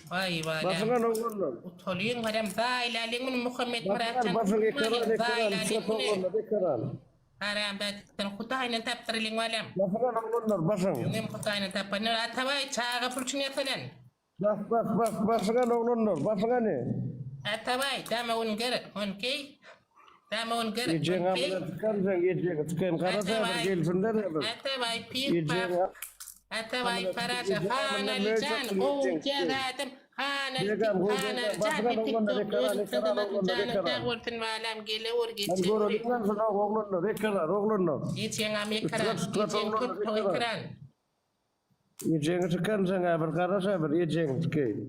Waý balam. Basyňan oglanlar. Utalyň balam zaýlalyň muny Muhammet Basyňan Myratjan basyň ekran tutmalyň ekran zaýlalyň çöp muny. oglanlar ekran. Haramzadadan Hudaýdan tapdyrylyň balam. Basyňan oglanlar basyň. Öňem Hudaýdan tapanlar Atabaý çaga pul üçin ýasalan. Bas bas bas basyňan oglanlar basyňany. Atabaý damagyny ger onkeý. Damagyny ger Ejeň onkeý. amyna çykan sen ejeňi çykan gara häzir Atabaý gelsinler häzir. Atabaý pir Ejeň pah. Atabaý amyna paraşa ejeň amyna Hanaly möý jan çyksyn gowy ejeň çykan. zadym Hanaly Begam gowy Hanaly begam jan basyňan bir oglanlar tiktok ekran özüň ekran sadamadyň oglanlar janyň sag ekran. bolsun balam gelewür Hadi geçewür. göreliň lan şunu oglanlar ekran oglanlar. Ejeňem Üç ekran gat üç gat ejeň oglanlar köp ekran. ekran. Ejeňi çykaryn sen häzir garaş häzir ejeňi çykaýyn.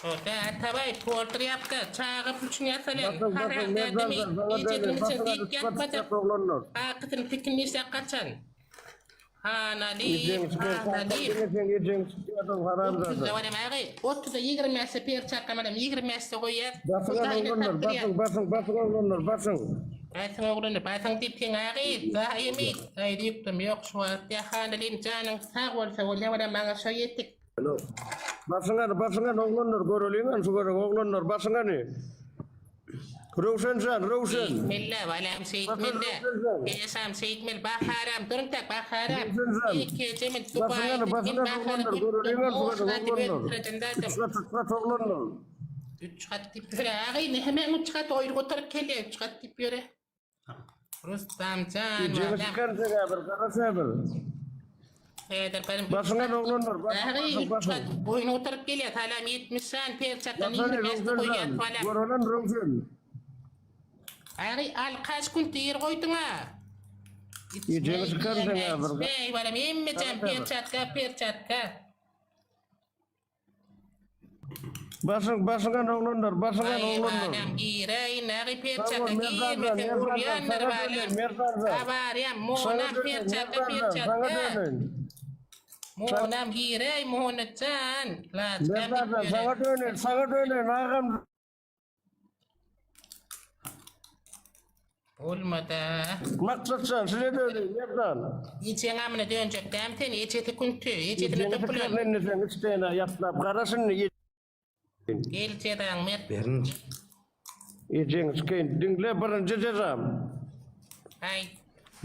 Şoda Atabaý poltr ýapda çaga pul üçin ýasalan Basyň basyň haram Merdan dädemi jan saňa ejesiniň döneýin içine basyň diýip hadi çykat ýatmadyk çykat oglanlar. kakysyny tikinini işläp gaçan Hanalyýew Ejeňi çykaýyn kakaň Hanalyýew diňe seň ejeňi çykýarsyň haramzada. Otuzda barem agy otuzda ýigrimi bäşde perçatka barem ýigrimi bäşde goýýas Basyň hadi Hudaýyna oglanlar tapdyrýas. basyň basyň basyň oglanlar basyň. Basyň oglanlar basyň diýip seň agy zaýamy Gaýry ýükdüm ýok şu wagt ýa Hanalym janyň sag bolsa bolýa bolýa maňa şo ýetik. Basyň hany basyň hany oglanlar göreliň hany şu gezek oglanlar basyň hany. Röwşen jan Röwşen. Şeýtmeli balam Basyň şeýtmeli. Röwşen jan. Peşam şeýtmeli Baharam durun tak Baharam. Röwşen jan. Ekejemin Basyň Dubaýda hany basyň sen hany Bahara oglanlar gitdim göreliň hany şu gezek Moskwa diýip oglanlar. ötüredin Üç dadym. gat üç gat oglanlar. Üç gat diýip ýöre agy näme üç gat oýun gutaryp gelýä üç gat diýip ýöre. Rustamjan Ejeňi balam. çykarsa häzir garaş häzir. Häzir benim Başyňa oglanlar başyň Äri başyň başyň. boýun oturyp gelýär salam 70 jan perçakdan Başyňa 25 Röwşen goýýar jan. salam. Görelen Röwşen. Äri al kaç gün ýer goýduň ha. Ejeňi çykarsaň häzir. Ey balam hemmejan perçatka perçatka. Başyň başyňa oglanlar başyňa Aý oglanlar. balam giräýin agy Sag perçatka bol Merdan jan girmeseň Merdan jan urýandyr saňa balam. döneýin Merdan jan. Gabarýan Saňa monam döneýin perçatka Merdan jan saňa perçatka. döneýin. Monam giräý Monajan. Laçkam Merdan diýip jan saňa ýöre. döneýin saňa döneýin agam. Bolmada. Maksatjan size döneýin Merdan. Ejeň amyna dönjek dämi sen ejesi künti ejesine Ejeňi topulan. sykaryn indi sen üç däne ýatlap garaş indi. Gel jezaň mert. Birinji. Ejeňi sykaýyn diňle birinji jezam. Aýt.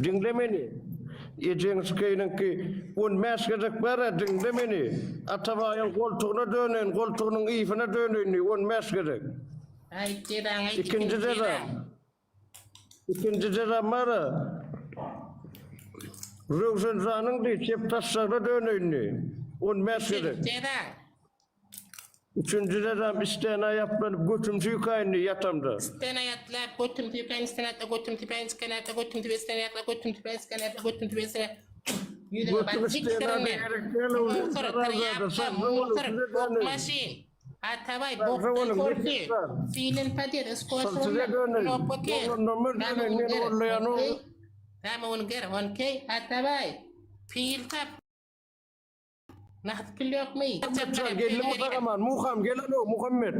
Diňle meni. Ejeňi sykaýynyňky 15 gezek bar-a diňle meni. Atabaýyň goltugyna döneýin goltugynyň ysyna döneýin diý 15 gezek. Aýt jezaňy aýt Ikinji ikinji jezam. jezaň. Ikinji jezam bar-a. Röwşen janyň diý çep taşşagyna döneýin diý. 15 gezek. Üçünji jezaň. Üçünji jezam istena ýaplanyp götüm süýkäýin diý ýatamda. Istena ýatlap götüm süýkäýin istena ýatla götüm süýkäýin iskena ýatla götüm süýkäýin istena ýatla götüm süýkäýin iskena ýatla götüm süýkäýin istena Ýüzüňe Götüm baryp istena sikdirin men. gerek däl ol Musor haramzada tirýapka sagja boluň musor size bok döneýin. maşyn. Atabaý Sagja bokdan boluň korky. Mesutjan. Silen pader Size iskoşonlar döneýin. knopka ker. Oglanlarymyz döneýin Damagyny meni ger. gollaýan Okey. oglan. Damagyny ger. Okey. Atabaý. Pil tap. Nagt pul ýokmy? Muhammetjan geldimi sagaman Muham gelenow Muhammet.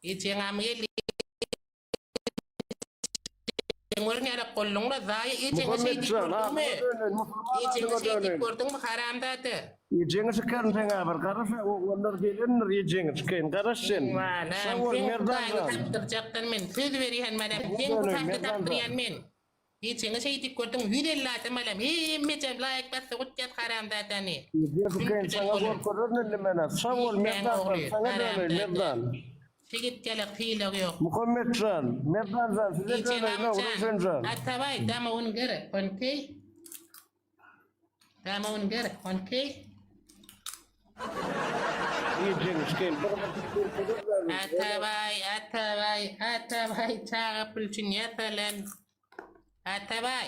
Ejeňam geldi. Görün ýaly golluňla zaýa ejeňe şeý diýip Muhammetjan gördüňmi? adyňa döneýin musulman Ejeňe adyňa şeý diýip döneýin. gördüňmi haramzada? Ejeňi sikerin sen häzir garaş oglanlar gelendir ejeňi sikeýin garaş sen. Balam Sag bol seň Merdan hudaýyňy jan. tapdyrjakdan men söz berýän balam seň Döneýin hudaýyňy Merdan jan. tapdyrýan men. Ejeňe şeý diýip gördüň 150 adam balam hemmejem laýk basdy gutýas haramzadany. Ejeňi sikeýin Mümkin saňa bolar. görkezerin indi menä sag bol Diýseň Merdan jan ogly saňa döneýin haramzada. Merdan. Şigit ýalak sylag ýok. Muhammet jan, Merdan jan size Ejeň döneýin amjan. Röwşen jan. Atabaý damagyny ger onkeý. Damagyny ger onkeý. Ejeňi sikeýin bir bir Atabaý Atabaý Atabaý çaga pul üçin ýasalan. Atabaý.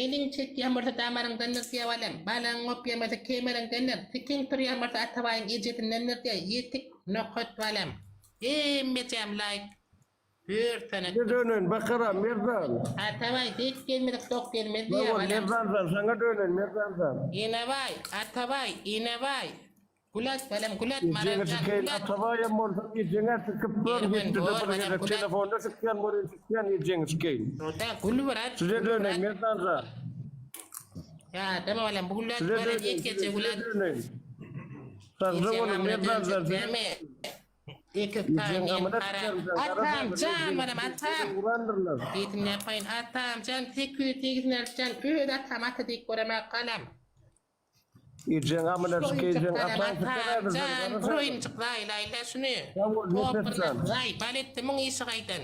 Eliň çekýän bolsa damaryňdandyr diýýär balam. Balaň gopýan bolsa kemeriňdendir. Tikiň turýan bolsa Atabaýyň ejesindendir diýýär. Ýetik nokat balam. Hemmejäm laýk. Dört sany. Size döneýin Bakara Merdan. Atabaý dek gelmedik dok gelmez Sag diýýär bol balam. Merdan jan saňa döneýin Merdan jan. Enebaý, Atabaý, Enebaý. Gülat balam gülat Ejeňi Maral jan sikeýin gülat. Atabaýam bolsa ejeňe sikip gör Erwen hepdede bor bir balam gezek gülat. telefonda sikýän bolýan sikýän ejeňi sikeýin. Şurada gül brat. Size Gül döneýin brat. Merdan jan. Ýadama balam bu gülat Size balam döneýin ýekeje size gülat. döneýin. Sagja boluň Merdan jan. Ekiz taý men haram. Atam jan balam atam. Diýdim näpaýyn atam jan 808 jan öz atam ata diýip göremek galam. Ejeň amyna çykaýjaň ataň Atam jan bir oýunjyk zaýlaýla şuny. Zaý bal etdi muň işi gaýdan.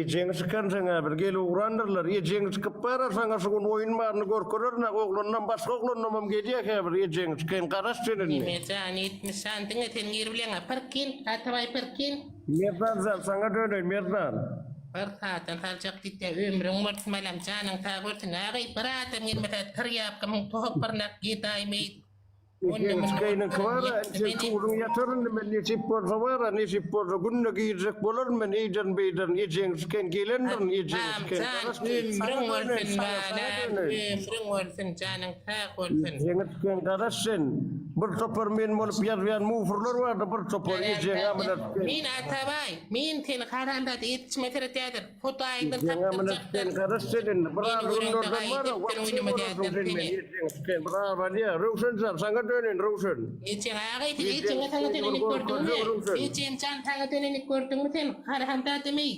Ejeňi çykarsaň häzir gelip ugrandyrlar. Ejeňi çykyp barar saňa şu gün oýun baryny görkezerin-ä oglandan başga oglandanam gelýä häzir ejeňi çykaýyn garaş sen indi. Memejan ýetmişjan diňe sen gir bileňä Pyrkin Atabaý Pyrkin. Merdan jan saňa döneýin Merdan. Bir saatdan saljak diýdä ömrüň bolsun balam janyň sag bolsun agy bir adam gelmese tirýapkymyň toprnak gedaýmeý Ejeň çykaýynyňky bar-a, sen turuň ýatar indi men nesip bolsa bar-a, nesip bolsa günde girjek bolaryn men eýderin beýderin ejeň çykaýyn gelendirin ejeň çykaýyn garaş ömrüň bolsun balam ömrüň bolsun janyň sag bolsun. Ejeň çykaýyn garaş sen bir topar men bolup ýazýan mufurlar bardy bir topar ejeň amyna çykaýyn. Men Atabaý men seni haramzada etişime seretýädir. Hudaýyňdan Ejeň amyna tapdyrjakdyr. çykaýyn garaş sen indi bir Meni az göreňde günlerden gaýyp bar-a etdiň wagşy oýnama bolarsyň dädem sen seni. men ejeň çykaýyn bir abalýa Röwşen jan saňa döneýin Röwşen. Ejeň aga sen ejeňe saňa dönenik gördüňmi? Ejem jan saňa dönenik gördüňmi sen haramzadamy?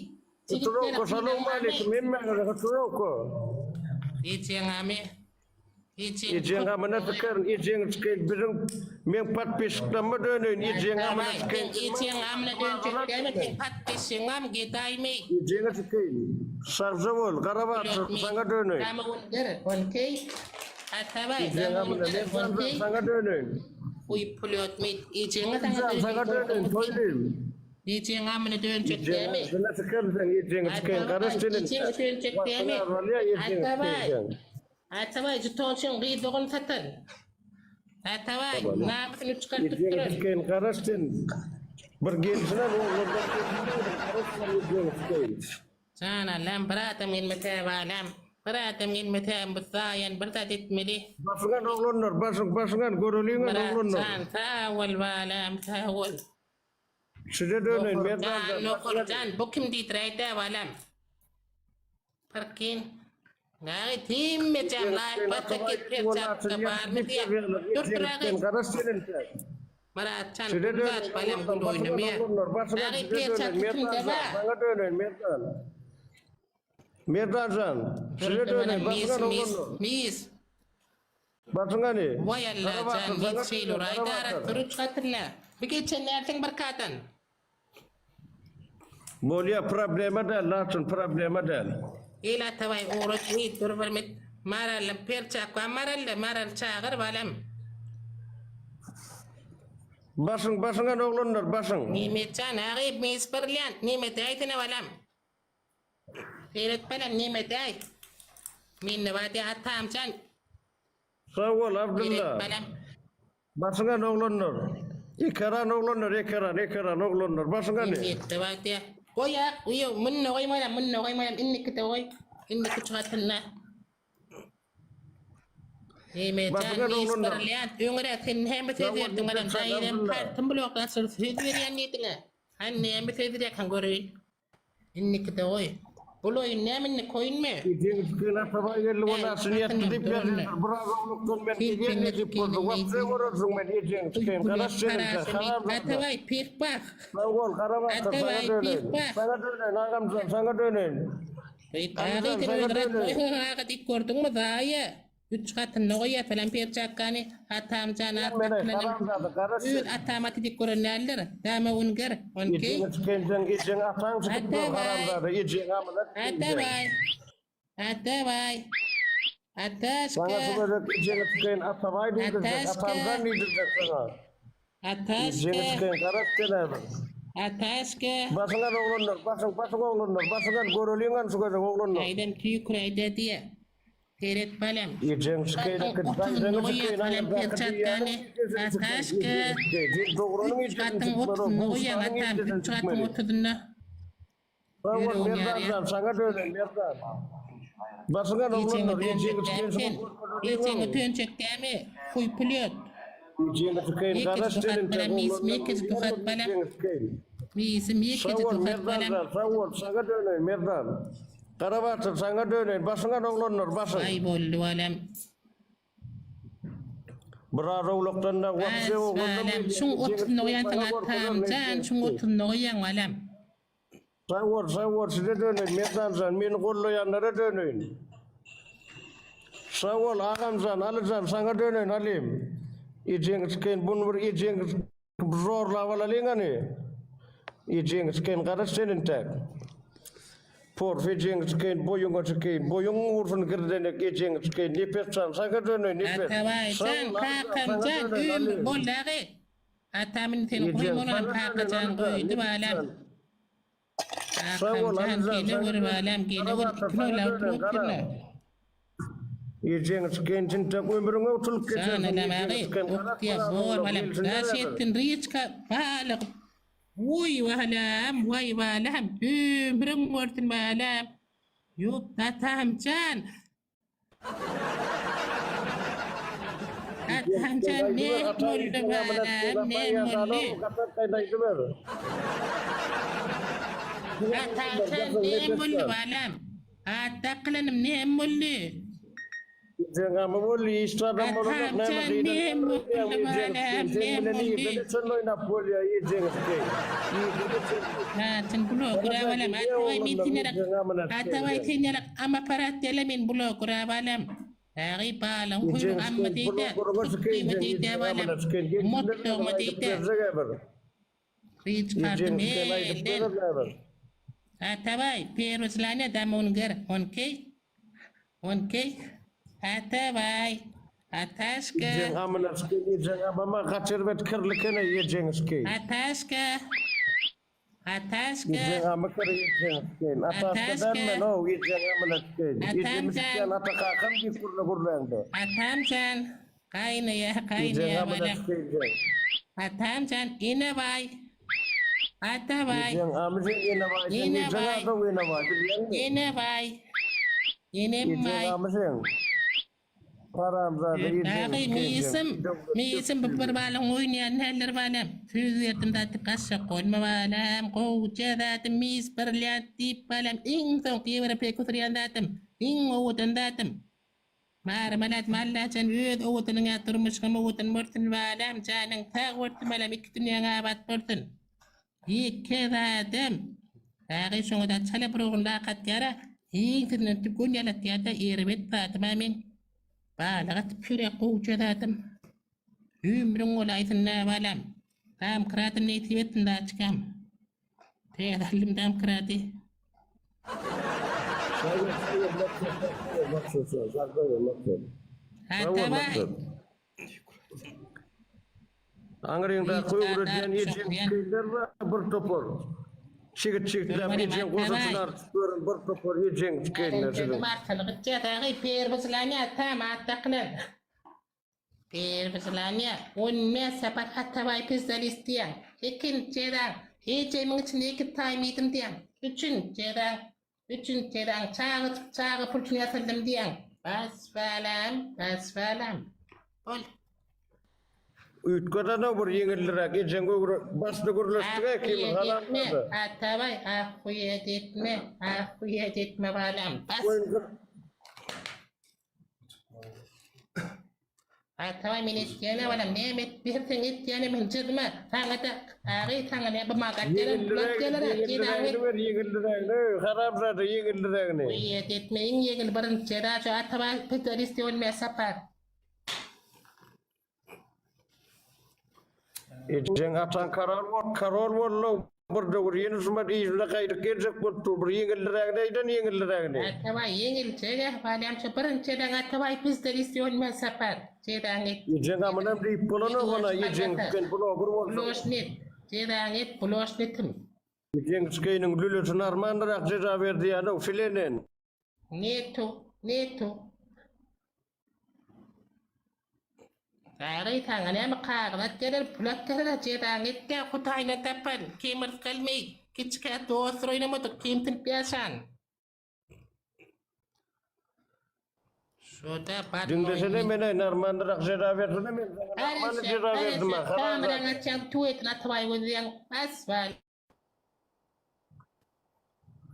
Huturowka salowmaleýkim hemmäňize Huturowka. Ejeň amy. Ejeň Ejeň gamyna sykaryn ejeňi çykaýyn biziň meň podpisçiklerime döneýin ejeň gamyna sykaýyn. Ejeň gamyna dönjek dämi seň podpisçigiňam gedaýmy. Ejeňi sykaýyn. Sagja bol Gara batyr saňa döneýin. Gamyňdyr onkeý. Atabaý Ejeň gamyna men saňa döneýin. Uý pulýotmy ejeňe saňa döneýin. Saňa döneýin toýlym. Ejeň gamyna dönjek dämi? Ejeňe sykaryn sen ejeňi sykaýyn garaş senin. Ejeňe dönjek dämi? Atabaý. Atabaý žetonçyň gyz dogany satan. Atabaý namysyny çykaryp Ejeňi duran. sykaýyn garaş sen. Bir gelşine oglanlar garaş sen ejeňi sykaýyn. Jan Allam bir adam gelmese balam. Bir adam gelmese bu zaýan bir zat etmeli. Başyňan oglanlar başyň başyňan göreliňen Myrat oglanlar. jan sag bol balam sag bol. Size döneýin Merdan Jan jan. Nohurjan bu kim diýdiräýdä balam. Pyrkin. Näge hemmejem laýk basa git perçatka barmy diýä. Dur duragy. Garaş senin. Myratjan Size gül zat balam gül oýnamaýa. Näge perçatka kimde bar? Saňa döneýin Merdan. Merdan jan. Size döneýin Mis başyňan mis oglanlar. mis. Başyňan. Waý Alla jan mis şeýle uraý darat dur üç gatyna. Bir geçen närseń bir kadan. Bolýa problema däl Laçyn problema däl. Gel Atabaý ugrat gyz dur bir mit Marally perçakga Marally Maral çagyr balam. Başyň başyňan oglanlar başyň. Nimetjan agyp mis birlent nimet äýsene balam. Seret balam nimet äý. Mende bar diýä atamjan. Sag bol Abdylla. Seret balam. Başyňan oglanlar. Ekeran oglanlar ekeran ekeran oglanlar başyňan. Nimetde bar diýä. Goý ak uýa munda goý balam munda goý balam indikide goý. Indiki çygatynda. Nimetjan Başyňan mis oglanlar. birlent öňüräk sen näme söz berdiň balam daýym kartym blokdan söz berýän diýdiňä. Hany näme söz berýärkäň göreýin. Indikide goý. Bul oýun näme indi koýunmy? Ejeň tüken Atabaý geldi onaşyny ýatdy diýip ýazýarlar. Bir az oglukdan men gelýän nesip bolsa wapşe görersiň men ejeň tüken garaş seninkä haram zada. Atabaý pih pah. Sag bol gara batyr saňa Atabaý pih döneýin. pah. Saňa döneýin agamjan saňa döneýin. Agy sen öz ratnoýyň aga diýip gördüňmi zaýa. Üç gatynda goýýar falan perçatkany atamjan at dakylanam öz atam aty diýip gören däldir. Däme unger onkey. Ejeňi çykaýynsaň ejeň ataň çykyp dur haramzada ejeň amyna Atabaý. Atabaý. Ataşka. Saňa şu gezek ejeňi çykaýyn Atabaý diýdirjek atamjan diýdirjek saňa. Ataşka. Ejeňi çykaýyn garaş sen häzir. Ataşka. Basyňan oglanlar basyň basyň oglanlar basyňan göreliňan şu gezek oglanlar. Aýdam tüýküräýdä diýä. Seret balam. Ejeň çykaýyn Gatyň otuzynda goýýan balam perçatkany. Ataşka. Üç gatyň otuzynda goýýan atam. Üç gatyň otuzynda. Sag bol Merdan jan saňa döneýin Merdan. Başyňa Ejeňi oglanlar dönjek ejeňi dämi çykaýyn sen? Ejeňi dönjek dämi? Huý pulýot. Ejeňi çykaýyn Ýekeje garaş tukat seninkä balam mis mekeje tukat balam. Misim Sag ýekeje bol tukat Merdan balam. jan sag bol saňa döneýin Merdan. Gara batyr saňa döneýin başyňa oglanlar başyň. Aý boldy balam. Biraz owlakdan da wapşe Bas oglandan balam, gelýär. şuň Ejeňi otunyny çykeýin goýansyň saňa atam gorkuzaryn jan, ejeňi şuň çykeýin. otunyny goýaň balam. Sag bol, sag bol, size döneýin Merdanjan, meni gollaýanlara döneýin. Sag bol agamjan, Alyjan, saňa döneýin Alym. Ejeňi çykeýin, buny bir ejeňi zorlap alalyň hany. Ejeňi çykeýin, garaş sen entäk. Porf ejeňi çykeýin, boýuňa çykeýin, boýuň gursun girdenek ejeňi çykeýin, Nepes jan, saňa döneýin Nepes. Atabaý Sag jan, bol Alyjan, kakam saňa jan, döneýin ömür Alym. bol dagy. Atam indi seni Ejeň goýmalam saňa döneýin kakajan Alyjan, goýdy Nepes balam. jan. Sag bol Kakamjan Alyjan, gele saňa gör döneýin. balam, gele Gara gör, batyr, ikini saňa oýlap döneýin, oturyp gara. otyrlar. Ejeňi çykeýin, tintek ömrüňe utulyp Jan geçersiň, alam ejeňi agy, çykeýin, garak okýa biraz bor owlak balam. gelsin Daş näber. etsin riçka balyk. Wuý balam, waý balam, ömrüň bolsun balam. Ýok, atamjan. Atamjan ne boldy balam, ne boldy? Atamjan ne boldy balam? At dakylanym ne boldy? Jengamy boldy, iş adam bolajak, näme Atamjan gyýdan ne boldy balam, Sen ne bilen boldy? irden çenli oýnap bolýar, ejeňiz keý. Irden çenli. Haçan blog gurabalam, Atabaý men sen ýalak, Atabaý sen ýalak am apparat däl-ä men blog gurabalam. Dagy balaň guýrugy amma diýdä, tutdyma diýdä balam, motdogma diýdä. Gyýç kardym elden. Atabaý, perwizlane damunger, onkey, onkey, Atabaý, Ataşka. Ejeň amyna çykeý, ejeň amama gaç erbet kirli kene ejeň çykeý. Ataşka. Ataşka. Ejeň amy kir ejeň çykeý. Ataşka däl men ow ejeň amyna çykeý. Ejemi çykýan ata kakam diýip gürle gürläňde. Atamjan. Gaýnaýa Ejeň gaýnaýa amyna balam. çykeý ejeň. Atamjan enebaý. Atabaý. Ejeň amy sen enebaý sen ejeň Enebaý. adaw enebaý bilýäňmi? Enebaý. Ejeň Enembaý. amy sen. Haramzada ejeň Dagy misim, misim bu bir balyň oýnaýan näler balam. Söz berdim zady gaşa goýma balam. Gowja zadym mis brilliant diýip balam. Iň soňky ýewropeý oturýan zadym. Iň owadan zadym. Marmalat Allajan öz owadanyňa durmuşyňam owadan bolsun balam. Janyň sag bolsun balam iki dünýäň abat bolsun. Ýeke zadam. Dagy şoňa da çala bir ogul lak atýara, ýeňsesinden tükün ýalatýada erbet zadym-a men. Balyk atyp ýörýä gowja zadym. Ömrüň bolaýsyn-da balam. Damkradym nesip etsin daçkam. Täze aldym damkrady. Atabaý. Aňryňdaky öwredýän ejeň tükeýler bar bir topar. Çigit çigitläp ejeň goşasyny artyp ýören bir topar ejeň tükeýler siziň. Perwizlaniýa, 15 sapar Atabaý pizdalist diýýäň. Ikinji jezaň, ejemiň içinde iki taým iýdim diýýäň. Üçünji jezaň, üçünji jezaň, çagajyk çaga pul üçin ýatyrdym diýýäň. Bas balam, bas balam. Bol. Üýtgedene bir ýeňilliräk ejeň öwre başda gürleşdik-ä ikimiz haramzada. Atabaý ahuýet etme, ahuýet etme balam. Bas. Atabaý men etýänä balam näme et berseň etýäne men jyzma saňa-da agy saňa ne bu magat gelen bulat geler a Ýeňillirägini ber ýeňillirägini haramzada ýeňillirägini. Uýet etme iň ýeňil birinji jeza şu Atabaý pederisti ölmä sapar. Ejeň ataň karol bol karol boldy bir döwür ýene şumat yzyna gaýdyp geljek bolup dur bir ýeňillirägini aýdan ýeňillirägini. Atabaý ýeňiljek ahwalam şu birinji jezaň Atabaý pizderist ölmä sapar jezaňy et. Ejeň amynam diýip bolanok ona ejeň sen bloger bolsaň. Buloşnit jezaňy et buloşnitim. Ejeň skeýniň lülesi narmandyrak jeza berdi ýaly filenen. Netu netu. Garry saňa näme kagyz at geler pul at geler jezaňy etdä hudaýyna tapan kim yrsgalmy kiçikä dostlar oýnamadyk kemsinip ýaşan. Şoda bar Diňlesene menä narmandyrak jeza bersene men saňa narmany jeza berdim ha Kameraňy açýaň tuwetini atybaý gözleýäň bas bal.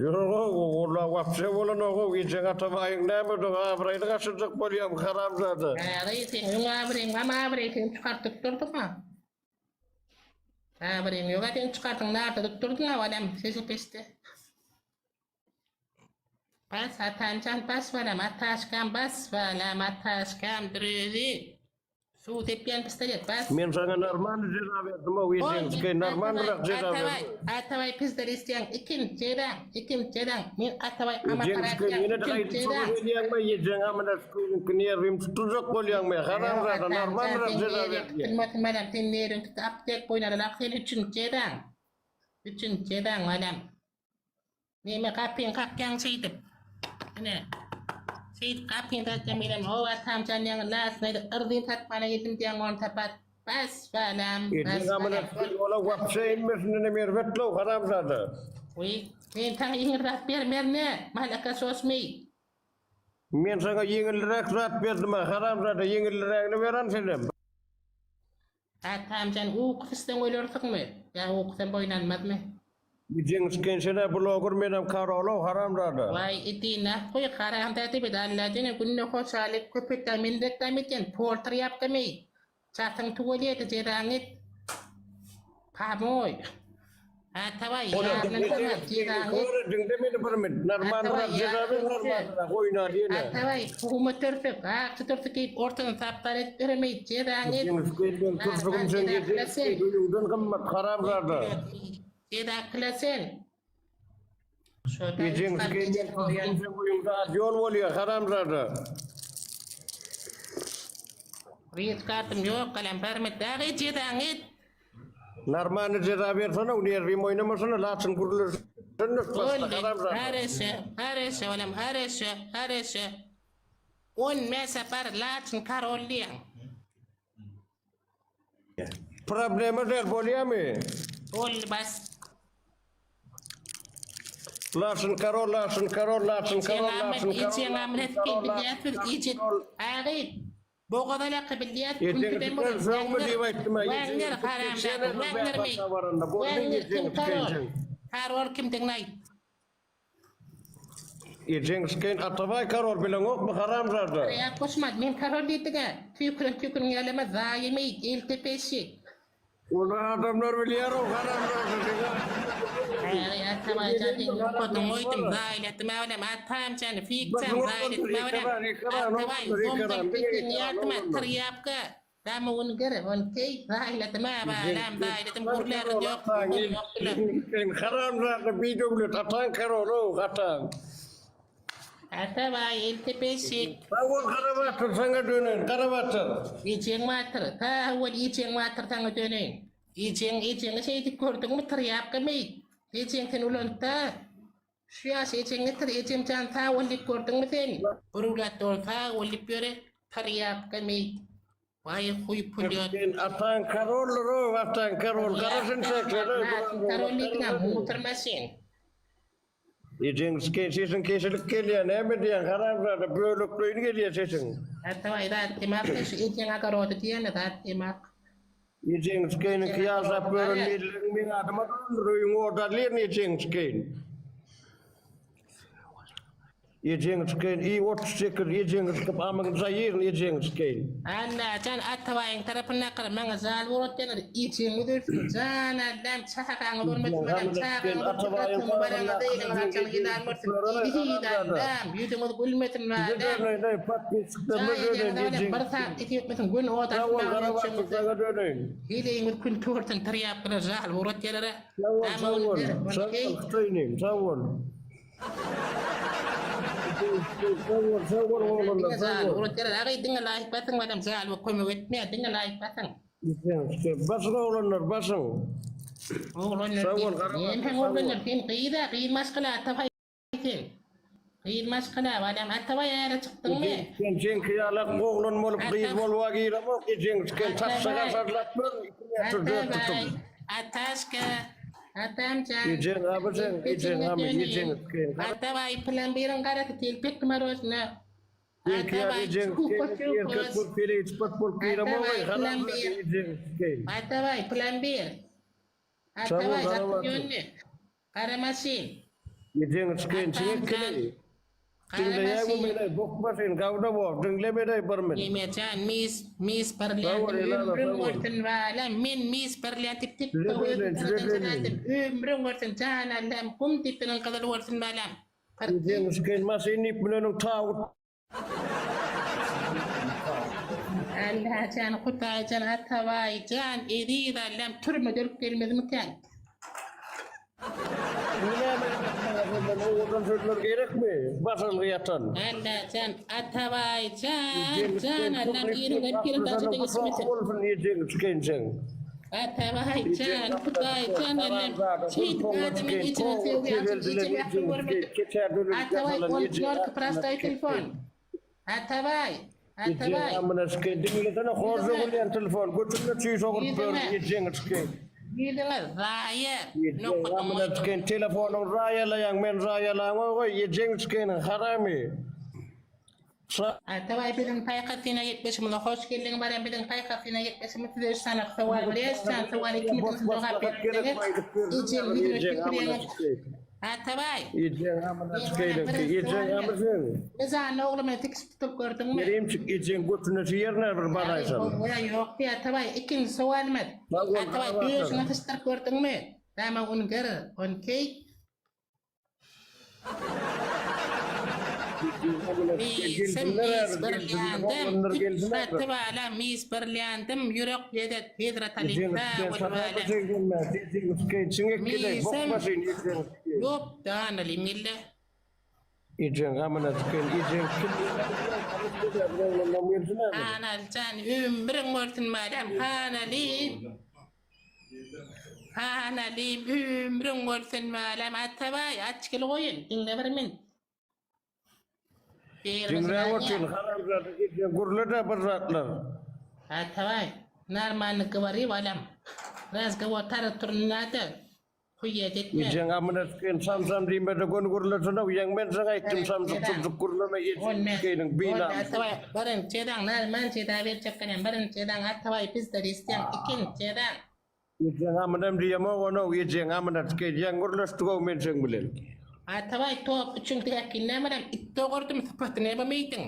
Ýog-ow, ola wapşe bolanok-ow, ejeň Atabaýyň näme-de abraýyny gaçyrjak bolýaň, haramzada. Abraý seň öň abraýyň bam abraý seni çykartyp durdyň-a. Abraýyň ýog-a seni çykardyň narda tutdurdyň-a balam sesi pesde. Bas Atamjan bas balam Ataşkam bas balam Ataşkam drüzi. Suw sepýän pistolet bas. Men saňa normalny jeza berdim-ow ejeňçikeý normalnyrak jeza Atabaý berdim. Atabaý pizdel isleýäň ikim jezaň ikim jezaň men Atabaý Ejeňçikeý amaparatýaň ýene-de ikim gaýdyp jezaň. soňa gelýäňmi ejeň amyna şüküriňki nerwim tutuljak bolýaňmy Ýok haramzada Atamjan normalnyrak seň jeza nerwiň berdim. tutulmasyn balam sen nerwiň tutsa aptek boýun alalak sen üçin jezaň üçin jezaň balam. Neme gapyňy kakýaň şeýdip. Ine. Şeýdip gapyňy kakýaň menem o atamjan ýaňy lasyna edip yrzyn satmana geldim diýýäň ony tapat. Bas balam, bas Ejeň amyna balam. şükür ola wapşe inmesindenem erbet-low haramzada. Wiý, men saňa ýeňil zat bermerin-ä, malaka sosmy. Men saňa ýeňilräk zat berdim-ä haramzada ýeňilrägini beren senem. Atamjan uky syçsaň ölersiňmi? Ýa ukusam boýun almazmy? Ejeň skenşene bloger menem karolow haramzada. Waý idina goý haramzada biz Alladene günde hoşalyk köpetdag minrekdam etýän poltr ýapdym eý çatyň tuweleti jezaňy et pamoý Atabaý ýaryny tama jezaňy et Kör diňle meni bir min Atabaý normalnyrak jeza ber ýaryny normalnyrak oýna diýene. Atabaý huma törsek akja törsek geýip ortadan saplar edip beremeý jezaňy et Ejeň skenşen Narman türsügim sen jeza ejeň kyla sen öýüňden gymmat haramzada. Jeza kyla sen Ejeň skenşen türsügim sen öýüňde atýol bolýa haramzada. Riç kartym ýok galam barmy dagy jezaňy et. Normalny jeza bersene nerwim oýnamasana laçyn gürleşen Boldy hareşe hareşe olam hareşe hareşe on bäş sapar laçyn karol diýýäň. Problema däl bolýamy? Boldy bas. Laçyn karol laçyn karol laçyn karol laçyn karol karol Agy Bogaza alaka bilýäs Ejeňi küntüden tüken sögme diýip aýtdym-a, Wagner ejeňi tüken haramzada sen edil Wagner meý bähbata baranda, boldy Wagner kim ejeňi karol tükenjeň. Karol kimdigini aýt. Ejeňi tüken Atabaý karol bileňokmy haramzada. Ýa goşmady men karol diýdiňä tüýküren tüýküriň ýalama zaýa meý eltepe eşek. Ony adamlar bilýär-ow haramzada diňe. Aý Atabaýjan sen ýokadyň goýdum zaýalatma olam Atamjan fikjam zaýalatma olam Atabaý zomzom pikiň ýatma trýapka damugyny gir ony keý zaýalatma balam zaýalatym gürlärin ýok ýok bilen. Sen haramzada bidöwlet ataň karol-ow ataň. Atabaý eltepeşik. Sag bol Garabatyr saňa döneýin Garabatyr. Ejeň batyr, ta owal ejeň batyr saňa döneýin. Ejeň ejeňi şeýdip gördüňmi tirýapka meýit. Ejeň seni ulaltda. Şu ýaş ejeň getir ejem jan sag bol diýip gördüňmi sen. Bir öwlat dol sag bol diýip ýöre tirýapka meýit. Waý huý pulýot. Sen ataň karoldyr ow ataň karol gara şimşekler Karol diýdiňä mutur maşyn. Ejeň sken sesiň kesilip gelýär näme diýýäň haramzada bölekleýin gelýär sesiň. Atabaý zat diýmek şu ejeň agarody diýene zat diýmek. Ejeň skeniňki ýaşap gören mellegiň meň adyma durandyr öýüňi odarlyryn ejeň sken. Ejeňi çykaýyn i 38 ejeňi çykyp amyňy jaýyryn ejeňi çykaýyn. Allajan Atabaýyň tarapyndakylar maňa zal bolatýanlar ejeňiz ölsün jan Allam çagaňyz bolmasyn balam çagaňyz bolsa gatyňy baraňyzda eliňiz haçan ýylan bolsun eziz Allam ýüzüňiz gülmesin balam jaý ejeňize balam bir saat eti ýetmesin gün ot atmagyň heleýiňiz kül tüwürsin tirýapkylar zal bolatýalara Sag bol sag bol sag bol Hytaýnym sag bol. Diňe zal ugrutýarlar. Agy diňe laýk basyň balam zal bu kömek etmeýär diňe laýk basyň. Basyň oglanlar basyň. Oglanlar diýip oglanlar sen gyza gyz maşgala Atabaý sen. Gyz maşgala balam Atabaý äre çykdyňmy? Sen seňki ýalak oglan bolup gyz bolba giremok ejeň siken tapsaga sarlap gör 2 metr 4 tutum. Ataşka Atamjan. Ejeň abyjeň ejeň amy ejeň siken. Atabaý plombirin garasy telpek marozna. Atabaý ejeň siken erkek bolup peleý sypat bolup giremok Atabaý ejeň siken. Atabaý plombir. Atabaý Sag bol, ýönde. Gara maşyn. Ejeňi çykaýyn çiňek Atamjan. kileý. Diňleýäňmi meni bok başyn gawda bor diňle meni bir min. Nemejan mis mis Sag bol birländim Elala ömrüň sag bol. bolsun balam men mis birländim Size tiktok özüm döneýin size tanadan döneýin. çyzardym ömrüň bolsun jan Allam gum depeniň gyzyly bolsun balam. Ejeňi çykaýyn maşyn diýip müneniň tawut. Allajan Hudaýjan Atabaýjan eziz Allam türmede ölüp gelmezmikän. Indi näme gerek saňa senden owadan sözler gerekmi basylgy ýatan. Allajan Atabaýjan jan Allam iriň ölüp gelen daşy deňeşmesin. Bolsun ejeňi çykaýyn Atabaýjan Hudaýjan Allam şeýdip adamyň ejine sögýän üçin ejem mähir görmedik. Atabaý ol twerk prostoý telefon. Atabaý Atabaý. Amına çykaýyn diňlesene horja gülýän telefon götünde çüý soguryp ber ejeňi çykaýyn. Ýüzüňe zaýa nokadyň Amına çykaýyn telefonyň zaýalaýaň men zaýalaňok oý ejeňi çykaýyn haramy. Atabaý biziň paýhas syna gepleşigimize hoş geldiň balam biziň paýhas syna gepleşigimiz size üç sany sowal berýäs üç sany sowaly ikimiziň siz jogap berip bilseňiz ejeň ýüzüne tüpürýäňiz Atabaý Ejeň amyna çykaýyn ejeň amy sen. Mizanly oglumy tikişip tutup gördüňmi? Kerimçik ejeň götüne şu ýerine bir baraýsam. Oý ýok diý Atabaý ikinji sowalymyz Atabaý döşüňe syçdyryp gördüňmi? Dama un ger on keý. Misim mis birländim, üç satyp ala mis birländim, ýürek lezzet Hezret Aly Misim ýok danaly mille. Hanaljan ömrüň bolsun balam Hanaly. Hanalym ömrüň bolsun balam Atabaý açgil goýun diňle bir min. Diňläp otyryn haramzada eje gürle-de bir zatlar. Atabaý normalny gowori balam. Razgowor taratur nada. Huýýet etme. Ejeň amyna sikeýin samsam diýmede göni gürlesene ýaň men saňa aýtdym samsyk sumsuk gürleme ejeň sikeýiniň binamysy. Atabaý birinji jezaň narman jeza berjek bolýan birinji jezaň Atabaý bizden isleýän ikinji jezaň. Ejeň amynam diýemok onow ejeň amyna sikeýin ýaň gürleşdigow men seň bilen. Atabaý top üçin täkin nämenem it dogurdym sypaty näme meýdiň.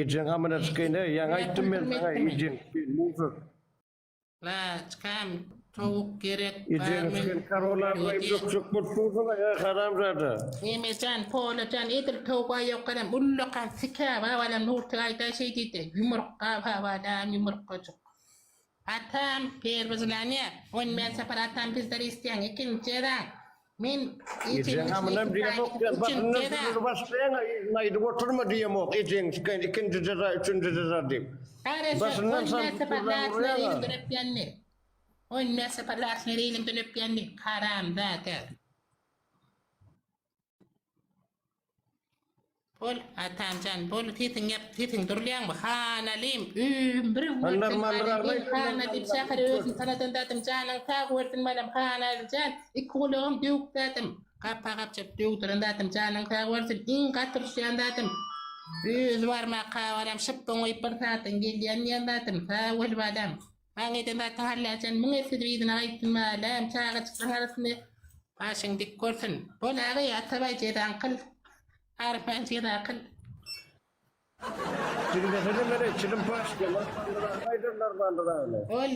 Ejeň amyna sikeýin eý ýaňy aýtdym men saňa ejeň sikeýin musor. Laçkam towuk gerek Ejeňi barmy? sen karola goýup ýokjak bolup dursuň eý haramzada. Emejan polajan edil towga ýokaram ullakan sikä babalam Nurty aýda şeý diýdi ýumurtga babalam ýumurtgajyk. Atam perwizlaniýa on bäş sapar atam bizleri isleýäň ikinji jeza men Ejeň amynam diýemok sen başyndan sözüni başlaýaň yzyna aýdyp oturma diýemok ejeňi sikeýin ikinji jeza üçünji jeza diýip. Garaşa Başyndan on bäş samsyk sapar gürläp laçyna urýaň-a. elimden öpýänmi? On bäş sapar laçyna elimden öpýänmi? Haramzada. Bol, Atamjan, bol, sesiň ýap, sesiň durlaýaňmy? Hanalym, ömrüň bolsun, balam, il hana diýip şähere özüni tanadan zadym, janyň sag bolsun, balam, Hanaly jan, iki gulagym döwük zadym, gapa gapjap döwdüren zadym, janyň sag bolsun, iň gaty uruşýan zadym, özi barmaka, balam, şypbyň goýup bir saatdan gelýän diýen zadym, sag bol, balam. Maňa eden zadyň Allajan müň esse yzyna gaýtsyn balam, çagajyklaryň arasynda başyň dik bolsun. Bol agaý, Atabaý jezaňy kyl. Arman jeza kyl. Diňlesene meni çilim paşka, narmandyragyny aýdar narmandyragyny. Bol.